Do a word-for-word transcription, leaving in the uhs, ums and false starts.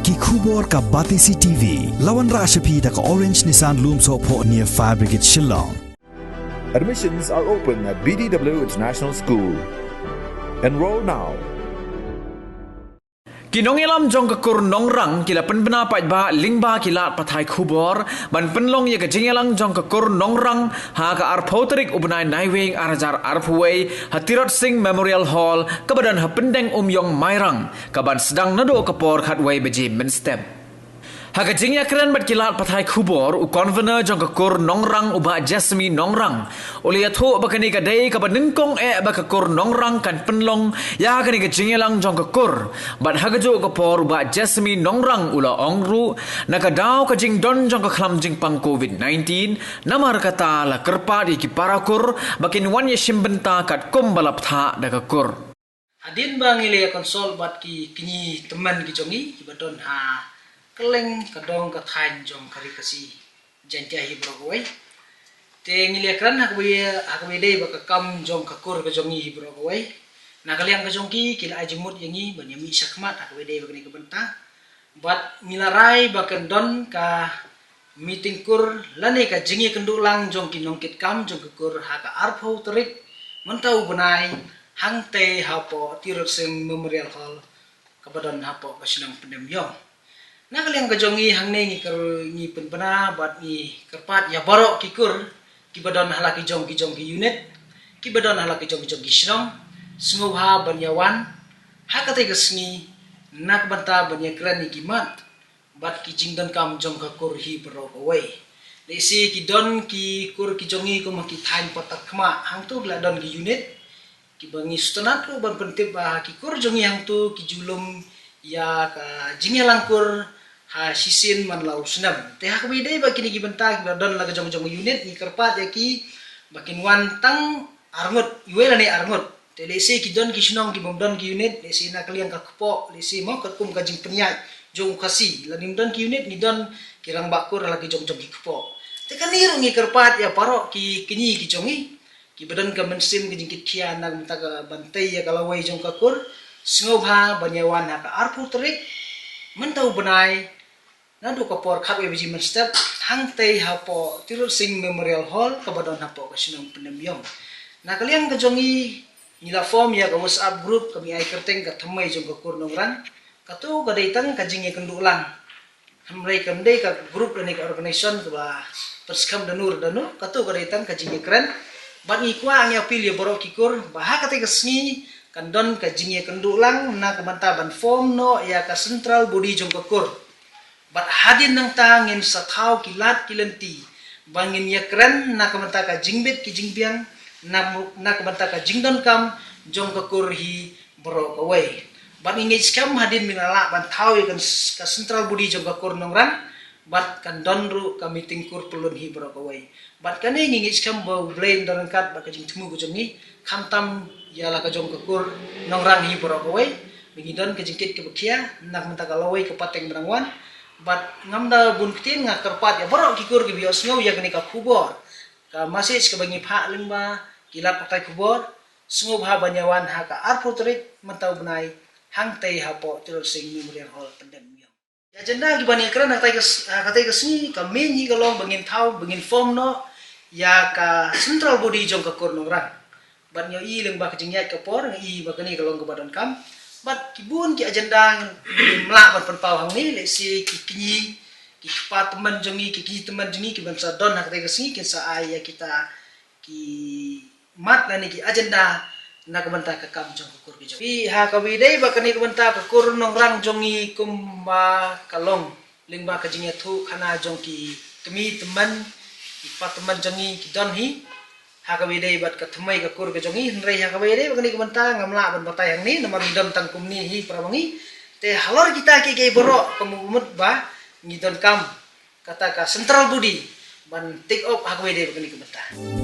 Ki khubor ka Batesi T V. La wanrah sha phi da ka Orange Nissan Lumsohphoh near Fire Brigade Shillong. Admissions are open at B D W International School. Enroll now. Ki nongïalam jong ka kur Nongrang ki la pynbna paidbah lyngba ki lad pathai khubor ban pynlong ïa ka jingïalang jong ka kur Nongrang ha ka arphew tarik u bnai Naiwieng ar hajar arphew wei ha Tirot Sing Memorial Hall kaba don ha Pyndengumiong Mairang, kaban sdang naduh ka por khatwei baje mynstep. Ha ka jingïakren bad ki lad pathai khubor, u convener jong ka kur Nongrang u Bah Jasmine Nongrang u la ïathuh ba kane ka dei kaba nyngkong eh ba ka kur Nongrang kan pynlong ïa kane ka jingïalang jong ka kur. Bad ha kajuh ka por u Bah Jasmine Nongrang u la ong ruh, na ka daw ka jingdon jong ka khlam jingpang covid nineteen, namar kata la kyrpad ïa ki para kur ba kin wan ïashim bynta katkum ba la bthah da ka kur. Hadien ba ngi la ïa consult bad ki kñi tymmen ki jong ngi kiba don ha kylleng ka dong ka thaiñ jong ka Ri Khasi Jaiñtia hi baroh kawei. Te ngi la ïakren ha kaba ïa, ha kaba ïadei bad ka kam jong ka kur ka jong ngi hi baroh kawei. Na ka liang ka jong ki, ki la ai jingmut ïa ngi ban ïa mih shakhmat ha kaba ïadei bad kane ka bynta. Bad ngi la rai ba kan don ka meeting kur lane ka jingïakynduh lang jong ki nongkitkam jong ka kur ha ka arphew tarik mynta u bnai, hangtei hapoh Tirot Sing Memorial Hall kaba don hapoh ka shnong Pyndengumiong. Na ka liang ka jong ngi hangne ngi kyr-, ngi pynbna bad ngi kyrpad ïa baroh ki kur kiba don ha la ki jong ki jong ki unit, kiba don ha la ki jong ki jong ki shnong, sngewbha ban ïa wan ha katei ka sngi na ka bynta ban ïakren ïa ki mat bad ki jingdonkam jong ka kur hi baroh kawei. Lehse ki don ki kur ki jong ngi kum ha ki thaiñ Patharkhmah, hangto ki la don ki unit kiba ngi sngewtynnat ruh ban pyntip ba ha ki kur jong ngi hangto ki ju lum ïa ka jingïalang kur ha shisien man la u snem. Te ha kaba ïadei bad kine ki bynta kiba la don la ka jong jong unit, ngi kyrpad ïa ki ba kin wan tang arngut, iwei lane arngut. Te lehse ki don ki shnong ki bym don ki unit, lehse na ka liang ka kpoh, lehse mo katkum ka jingpynïaid jong u Khasi, lada ym don ki unit ngi don ki rangbah kur ha la ki jong jong ki kpoh. Te kane ruh ngi kyrpad ïa baroh ki kñi ki jong ngi kiba don ka mynsiem ka jingkitkhia na ka bynta ka ban tei ïa ka lawei jong ka kur, sngewbha ban ïa wan ha ka arphew tarik mynta u bnai, naduh ka por khatwei baje mynstep, hangtei hapoh Tirot Sing Memorial Hall kaba don hapoh ka shnong Pyndengumiong. Na ka liang ka jong ngi, ngi la form ïa ka WhatsApp group kaba ngi ai kyrteng ka Thymmei jong ka kur Nongrang. Kato ka dei tang ka jingïakynduh lang, hynrei kam dei ka group lane ka organization kaba pyrshang da nu da nu, kato ka dei tang ka jingïakren. Bad ngi kwah, ngi appeal ïa baroh ki kur ba ha katei ka sngi kan don ka jingïakynduh lang na ka bynta ban form noh ïa ka central body jong ka kur. Bad hadien nangta ngin sa thaw ki lad ki lynti ba ngin ïakren na ka bynta ka jingbit ki jingbiang, na, na ka bynta ka jingdonkam jong ka kur hi baroh kawei. Bad ngi ngeit skhem hadien ba la lah ban thaw ïa ka, ka central body jong ka kur Nongrang, bad kan don ruh ka meeting kur pyllun hi baroh kawei. Bad kane ngi ngeit skhem ba U Blei un don ryngkat bad ka jingthmu ka jong ngi, khamtam ïa la ka jong ka kur Nongrang hi baroh kawei. Ba ngi don ka jingkit kaba khia na ka bynta ka lawei ka pateng ba dang wan. Bad ngam da bun ktien, nga kyrpad ïa baroh ki kur kiba ïohsngew ïa kane ka khubor, ka message kaba ngi phah lyngba ki lad pathai khubor, sngewbha ban ïa wan ha ka arphew tarik mynta u bnai, hangtei hapoh Tirot Sing Memorial Hall, Pyndengumiong. Ki agenda kiba ngi kren ha katei ka s-, ha katei ka sngi, ka main hi ka long ba ngin thaw, ba ngin form noh ïa ka central body jong ka kur Nongrang. Bad ngi ïohi lyngba ka jingïaid ka por, ngi ïohi ba kane ka long kaba donkam. Bad ki bun ki agenda ngim lah ban pynpaw hangne, lehse ki kñi, ki kpa tymmen jong ngi, ki kñi tymmen jong ngi kiban sa don ha katei ka sngi kin sa ai ïa kita ki mat lane ki agenda na ka bynta ka kam jong ka kur ka jong ngi. Ha kaba ïadei bad kane ka bynta ka kur Nongrang jong ngi kumba ka long lyngba ka jingïathuhkhana jong ki kmie tymmen, ki kpa tymmen jong ngi ki don hi ha kaba ïadei bad ka thymmei ka kur ka jong ngi. Hynrei ha kaba ïadei bad kane ka bynta ngam lah ban batai hangne namar ngi don tang kumne hi para ma ngi. Te halor kita kiei kiei baroh, ka mut ba ngi donkam kata ka central body ban take up ha kaba ïadei bad kane ka bynta.